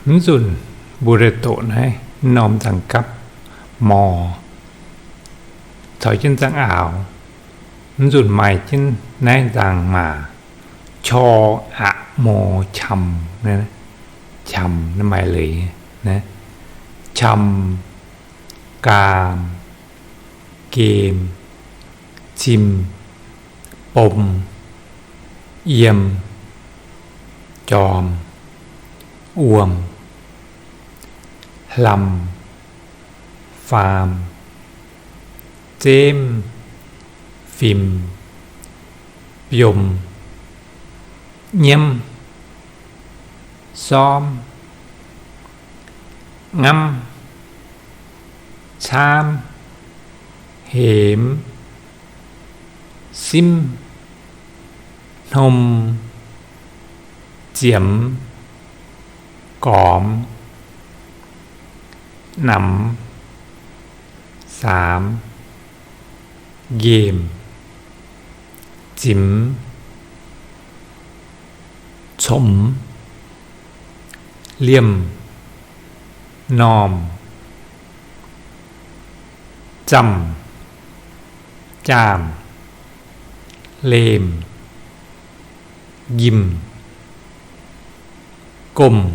Mv nzunc mbuo doqc naaiv norm nzangc-gapv mor caux jienv nzangc-aaux. Mv nzunc maaih jienv naaiv nzangc-maac, qor, aqc, mor, qam. Qam naaiv maaih leiz, qam, gaam, gem, zim, bom, yiem, jorm, wuom, hlam, faam, zemv, fim, biom, nyiemv, sormv, ngamv, camv, hemx, simv, hnom, ziemx, gormx, namx, saamx, nqemh, zimx, comx, liemh, normh, zamh, jaamh, lemh, njimh, gomh,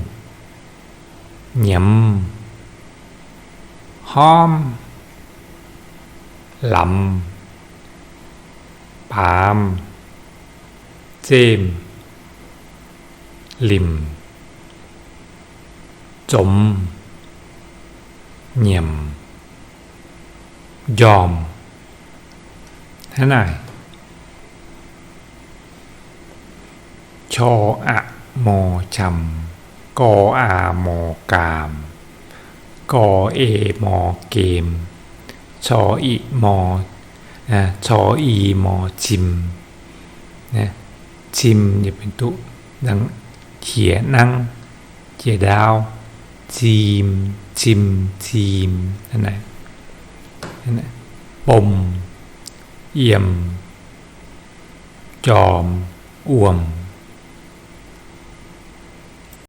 nyiemz, hormv, lamz, baamz, zemh, limc, zomx, nyiemc, njormh. Hnangv naaic, qor, aqc, mor, qam, gor, aa, mor, gaam, gor, e, mor, gem, cor, iq, mor, cor, i, mor, zim. Zim yaac benx duqv hiex nangv, jiex ndaauv, zim, zim, zim. Bom, yiem, jorm, wuom.